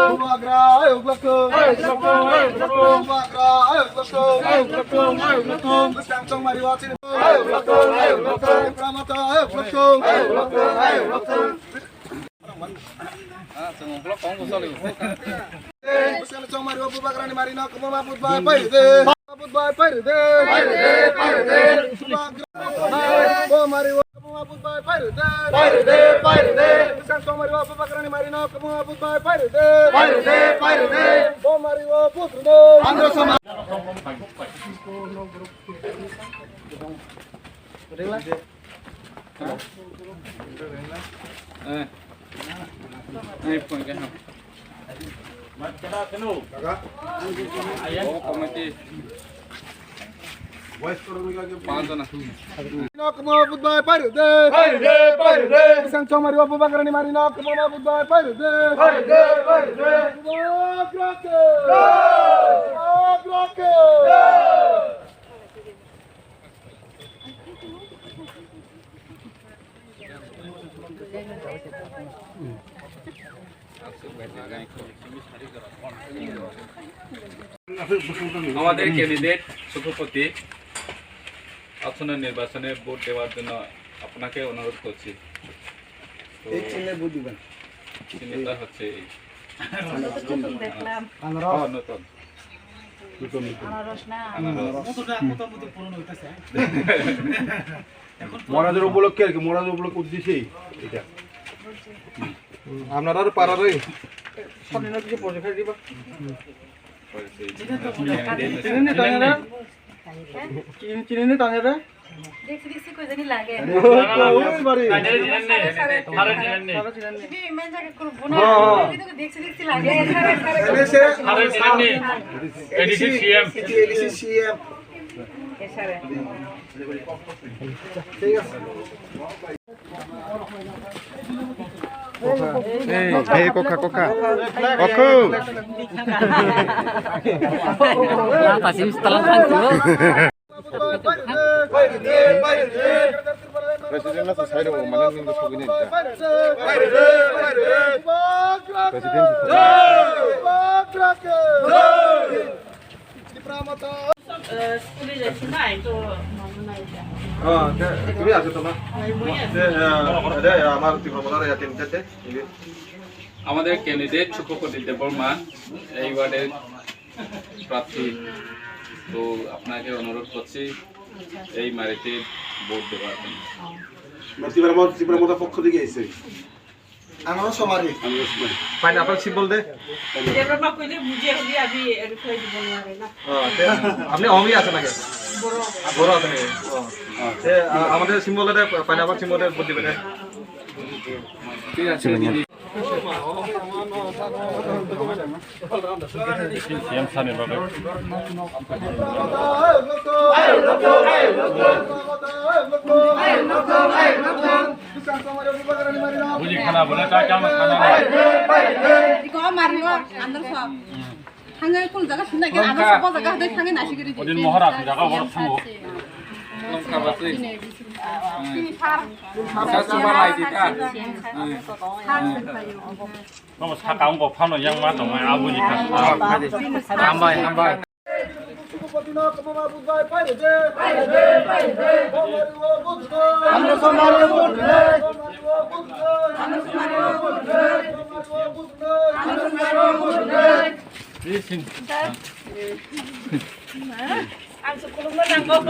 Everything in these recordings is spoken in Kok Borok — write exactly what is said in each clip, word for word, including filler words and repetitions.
Bubagra ayuk lakkho. Bubagra ayuk lakkho. Bwskang chongmari o chini ayuk lakkho. Bubagra ayuk lakkho. Ah, chwng ungkhlok kong bo choli. Bwskango chongmari o Bubagrani mari no kwbangma budbai pairwdi. Budbai pairwdi. Pairwdi, pairwdi. Bubagra bo mari o kwbangma budbai pairwdi. Pairwdi, pairwdi. Bwskango chongmari o Bubagrani mari no kwbangma budbai pairwdi. Pairwdi, pairwdi. Bo mari o budrwdi. Andro sama. Eh. Eh, phone khe ham. Oh, committee. Panch jona. Nok mo budbai pairwdi. Pairwdi, pairwdi. Bwskang chongmari o Bubagrani mari nok mo budbai pairwdi. Pairwdi, pairwdi. Bubagra ke. Bubagra ke. আমাদের ক্যান্ডিডেট সুখপতি আসন্ন নির্বাচনে ভোট দেওয়ার জন্য আপনাকে অনুরোধ করছি। তো এই চিহ্নে ভোট দিবেন। চিহ্নটা হচ্ছে এই। আমরা তো প্রথম দেখলাম। আনারস। ও, নতুন। নতুন, নতুন। আনারস না? আনারস। মহারাজের উপলক্ষে আর কি, মহারাজের উপলক্ষে উদ্দেশ্যেই এটা। হুম। আপনারা আর পাড়ার ওই সামনে না কিছু পয়সা খাই দিবা। চিনি নি টানে রে? চিনি, চিনি নি টানে রে? দেখছি, দেখছি, কই জানি লাগে। আরে, ওই, ওই বাড়ি। সারা চিনেন নি? সারা চিনেন নি? সারা চিনেন নি? তুমি মেন জায়গা করবো না। হ্যাঁ, হ্যাঁ। আমি তো দেখছি, দেখছি লাগে। সারা, সারা। আরে, সে আরে, চিনেন নি? ADC CM. ADC CM. এ, সারা। ঠিক আছে। Hey, hey, kokha, kokha. Okhu. President na sa side o mane nung sogini ta. President. স্কুলে যাচ্ছি না, এই তো মামা নাই। হ্যাঁ, তুমি আছো তো না? আমি বই আছি। আমার ত্রিপুরা ইয়াতে। আমাদের ক্যান্ডিডেট সুখপতি দেববর্মা এই ওয়ার্ডের প্রার্থী। তো আপনাকে অনুরোধ করছি এই মারিতে ভোট দেওয়ার জন্য। ত্রিপুরা মত-, ত্রিপুরা মথা পক্ষ থেকে এসে। আনারস সমারি। পাইনাপল সিম্বল দে। দেববর্মা কইলে বুঝে হবে, আমি রিপ্লাই দিব না রে না। হ্যাঁ, তে আপনি অঙ্গি আছে নাকি? বড়। বড় আছে নাকি? ও। তে, আ, আমাদের সিম্বল দে, পাইনাপল সিম্বল দে, ভোট দিবে দে। ঠিক আছে, দিদি। সিএম স্যারের বাবা। বুঝি খানা বলে, তা কেমন খানা? Iko mari o, andar sa. Thangai kul jaga sunda ke, andar sa jaga de thangai nasi giri. Odin mohor asung jaga, oro thango. Longkha basi. Sini thar. Sa suma lai di ta. Thar sing payo. Nomo saka wngkha phano yang ma tongmani abo ni kha. Hambai, hambai. Ang sa kulungma nangkok.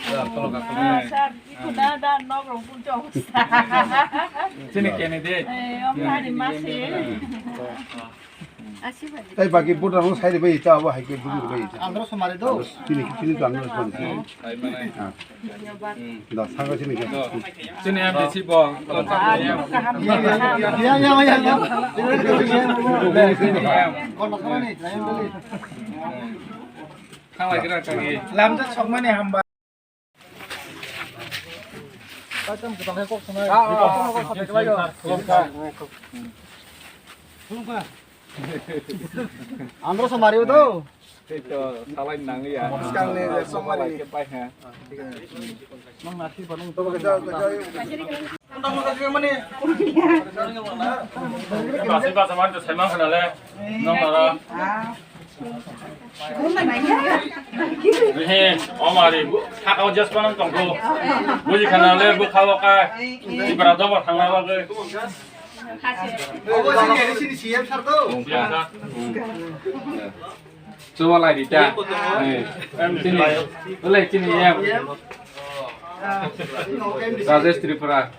Ah, sir, iko da, da, nok rong pun chong. Sini kene de. Eh, om hari masi. Tei baki buddha rong sai de bai ta, abo hai ke buddha bai ta. Andro somare do. Sini, sini to andro somare. Da, saka sini ka. Sini M D C bo. Ya, ya, ya, ya. Lamjak sokmani hamba. Andro somari to. Tei to salai nang ya. Skang ni somari. Ke pai ha. Nang nasi balung to. Basi basa man to semang khana le. Nang nara. He, omari, bu, sakao just panang tongko. Buji khana le, bu khao ka. Ibra dobo thangna bagwi. Obo sini, sini C M sir to. Chuba lai di ta. Eh, sini. Ole sini em. Rajesh Tripura.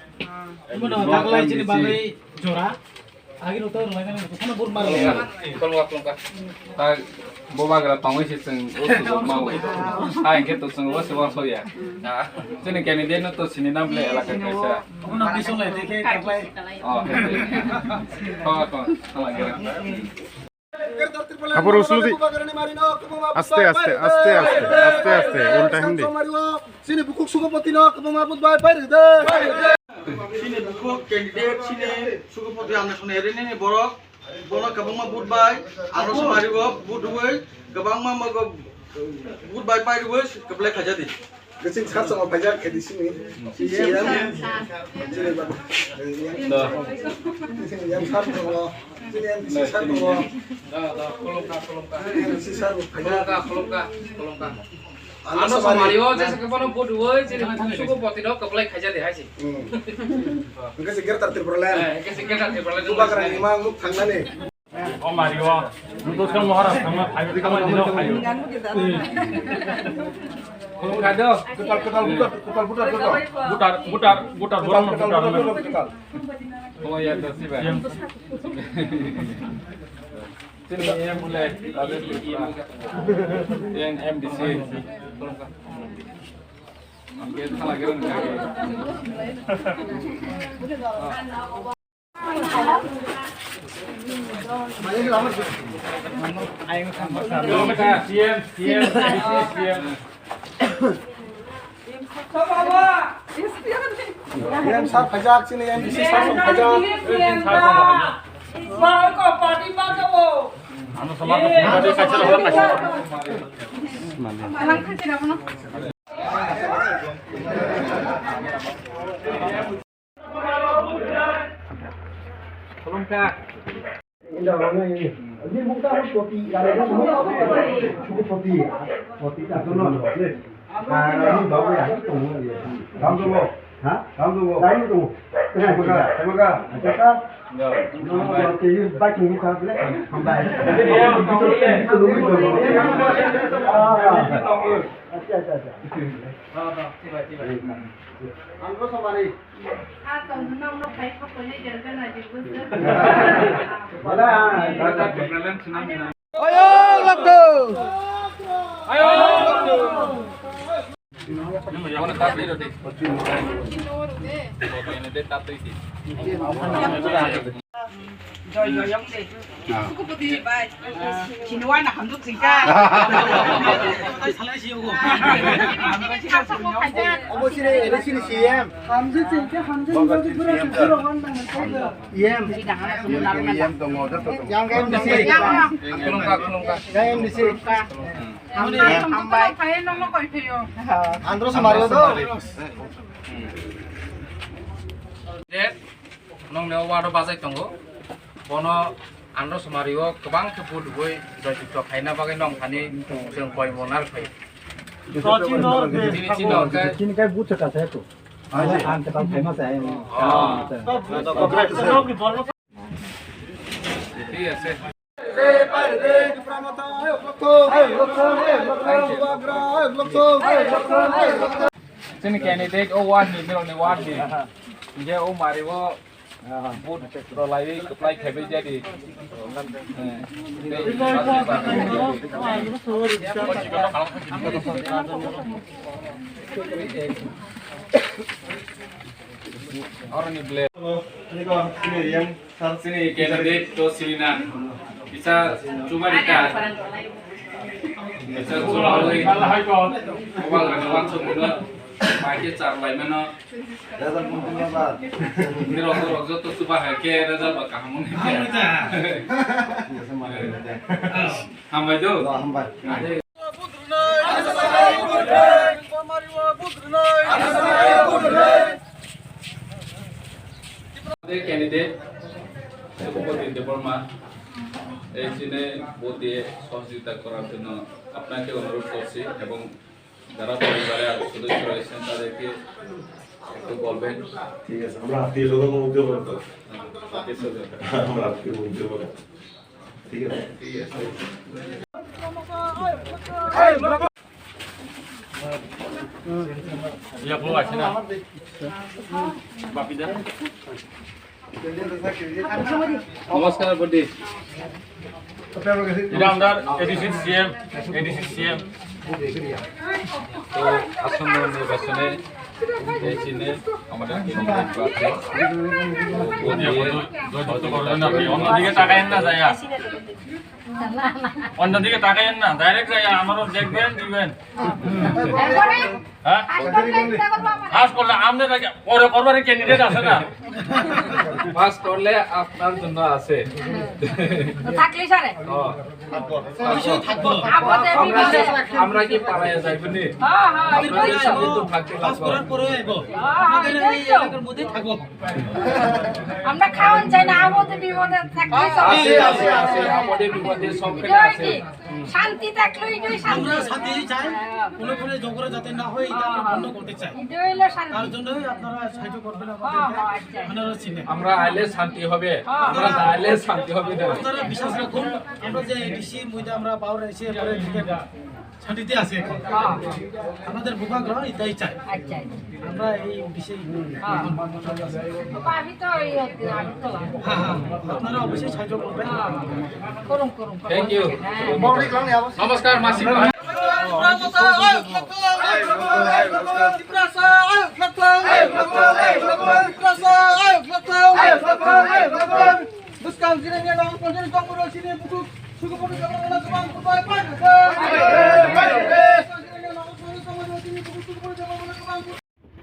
Imo no taklai chini bagwi jora. Agi rok to rwmai nang, kono bur mar. Iya. Kolongka, kolongka. Ta bo bagra tongwi se chwng o sugo mawi. Ta hwnkhe to chwng o sugo soya. Chini candidate no to sini nam le elaka kaisa. Kono bisong lai dekhe taklai. Oh, he. Ko, ko, ko. Apo roslo di. Aste, aste, aste, aste, aste, aste, ulta hindi. Sini bukuk sugopoti no kwbangma bud bai pai rwdi. Sini bukuk candidate sini sugopoti amna sone rini ni borok bono kwbangma bud bai ano samari o bud bai kwbangma mago bud bai pai rwdi kwplai khaja di. Gaching sar chama phaijak khe di sini. Sini yang. Sini yang. Sini yang sar chama. Sini yang sini sar chama. Da, da, kolomka, kolomka. Sini yang sini sar phaijak. Kolomka, kolomka, kolomka. Ano samari o jesa ke bono bud bai, jini sugo poti no kwplai khaija de hai se. Hwnkhe se Greater Tipraland. Eh, hwnkhe se Greater Tipraland. Bubagra ni mang nuk thangnani. O mari o. Nuk tong mohara thangma phaio, thangma dino phaio. Khulum kha do. Kwtal, kwtal, butar, kwtal, butar, kwtal. Butar, butar, butar, butar, butar. Oh ya, to siba. Sini M bule, M D C. Ang kaya thala gerang kaya. C M, C M, C M. Yang sar pajak sini yang bisi sar pajak. Ano sama tu pura dia kacau lah kacau. Tolong kak. Acha, acha, acha. Ang ko samari. Ayo, lakto. Ayo, lakto. Obo sini, ele sini C M. Hamjwk chwng khe hamjwk wngwi bwrwi chwng phuru hwn nang nang khe. E M. E M tongo, joto tongo. Yang M D C. Khulumkha, khulumkha. Yang M D C. Hambai. Andro samari o do. Nongni o wado bajai tongo. Bono Andro Somari o kwbang khe vote rwui joyjukto khaina bagwi nong thani chwng koi monar khai. Chini chini khe. Chini khe vote se kaisa to. Ang khe tang khaima se. Oh. Thik ase. Chini candidate o ward ni, mirok ni ward ni. Nje o mari o. Vote rwlaiwi kwplai khaiwi jadi. Oroni ble. Sini candidate to sini na. Bisa cuma dita. Bisa cuma lagi. Kawal ada langsung dulu. Bai khe char lai mano. Result mungkin apa? Ni rok rok joto chuba hai khe result ba kaham wng khe. Hambai do. Hambai. Ade candidate Sukhopati Debbarma, এই চিনে ভোট দিয়ে সহযোগিতা করার জন্য আপনাকে অনুরোধ করছি এবং যারা পরিবারে সদস্য রয়েছেন তাদেরকে একটু বলবেন। ঠিক আছে, আমরা আত্মীয় স্বজন মধ্যে বলতো। আত্মীয় স্বজন। আমরা আত্মীয় মধ্যে বলতো। ঠিক আছে। নমস্কার বডি। এটা আমরা এডিসি সিএম, এডিসি সিএম। তো আসন্ন নির্বাচনে এই চিহ্নে আমাদের জয়যুক্ত করবেন আপনি। অন্যদিকে তাকাইয়েন না যাইয়া। অন্যদিকে তাকাইয়েন না, ডাইরেক্ট যাইয়া আমারও দেখবেন, দিবেন। হ্যাঁ? পাস করলে আপনি পরে করবার ক্যান্ডিডেট আছে না? পাস করলে আপনার জন্য আছে। থাকলে স্যার। ও। অবশ্যই থাকবো। আমরা কি পালাইয়া যাইবনি? হ্যাঁ, হ্যাঁ, কিন্তু থাকতে পাস করার পরে আইবো। হ্যাঁ, হ্যাঁ, এই এলাকার মধ্যেই থাকবো। আমরা খাওয়ান চাই না, আপদে বিপদে থাকলে সব আছে, আছে, আছে, আপদে বিপদে সব শান্তি থাকলে এটাই শান্তি। আমরা শান্তি চাই, কোনো কোনো ঝগড়া যাতে না হয়, এটা আমরা বন্ধ করতে চাই। এটাই হলো শান্তি। তার জন্যই আপনারা সাহায্য করবেন আমাদেরকে। হ্যাঁ, হ্যাঁ, আচ্ছা। আমরা আইলে শান্তি হবে, হ্যাঁ। আমরা না আইলে শান্তি হবে না। আপনারা বিশ্বাস রাখুন, আমরা যে এডিসির মধ্যে আমরা পাওয়ার এসে পরে থেকে শান্তিতে আছি এখন। হ্যাঁ। আমাদের ভূভাগ গ্রহণ এটাই চাই। আচ্ছা, আচ্ছা। আমরা এই বিষয়ে হ্যাঁ। আমি তো এই, আমি তো হ্যাঁ, হ্যাঁ, আপনারা অবশ্যই সাহায্য করবেন। হ্যাঁ। করুন, করুন, করুন। Thank you। হ্যাঁ। নমস্কার, মাসিক।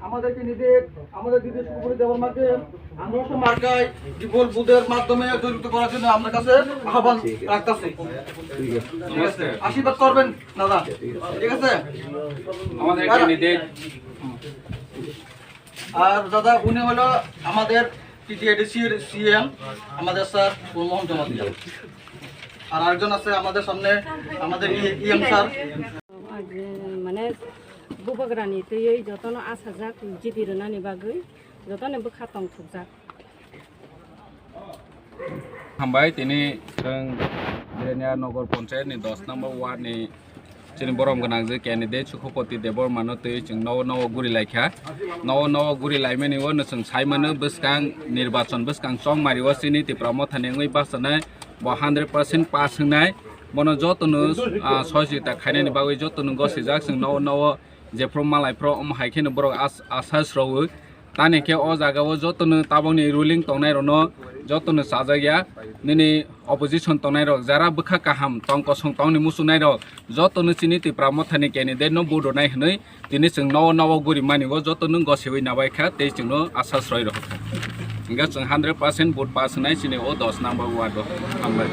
আমাদেরকে নিজে, আমাদের দিদি সুখবরী দেবর মাঝে আঠারোশো মার্কায় বিপুল ভোটের মাধ্যমে জয়যুক্ত করার জন্য আপনার কাছে আহ্বান রাখতেছি। ঠিক আছে। আশীর্বাদ করবেন দাদা, ঠিক আছে? আমাদের আর ক্যান্ডিডেট। আর দাদা, উনি হলো আমাদের টিটিএডিসির সিএম, আমাদের স্যার ফুলমোহন জমাতিয়া। আর আরেকজন আছে আমাদের সামনে, আমাদের E-, EM sir. Mane bubagrani twiwi jotono asajak jiti rwnani bagwi jotono bwkha tongthokjak. Hambai, tini chwng Jirania Nogor Panchayat ni dos number ward ni chini borom gwnang je candidate Sukhopati Debbarma no twi chwng nogo nogo guri laikha. Nogo nogo guri laimani o no chwng sai mano bwskang nirbachon bwskang chong mari o chini Tipra Motha ni wngwi bachanai bo hundred percent pass wngnai. Bono jotono, ah, sohojogita khainani bagwi jotono gosijak chwng nogo nogo jephru malai phru omo hai kheno borok as-, asas rwo. Tani khe o jaga o jotono tabokni ruling tongnai rokno jotono chajak ya. Nini opposition tongnai rok jara bwkha kaham tong kosong tongni muchungnai rok jotono chini Tipra Motha ni candidate no vote rwnai hwnwi tini chwng nogo nogo guri mani o jotono gosiwi nabai kha tei chwngno asas roi rok kha. Hingkhe chwng hundred percent vote pass wngnai chini o dos number ward o. Hambai.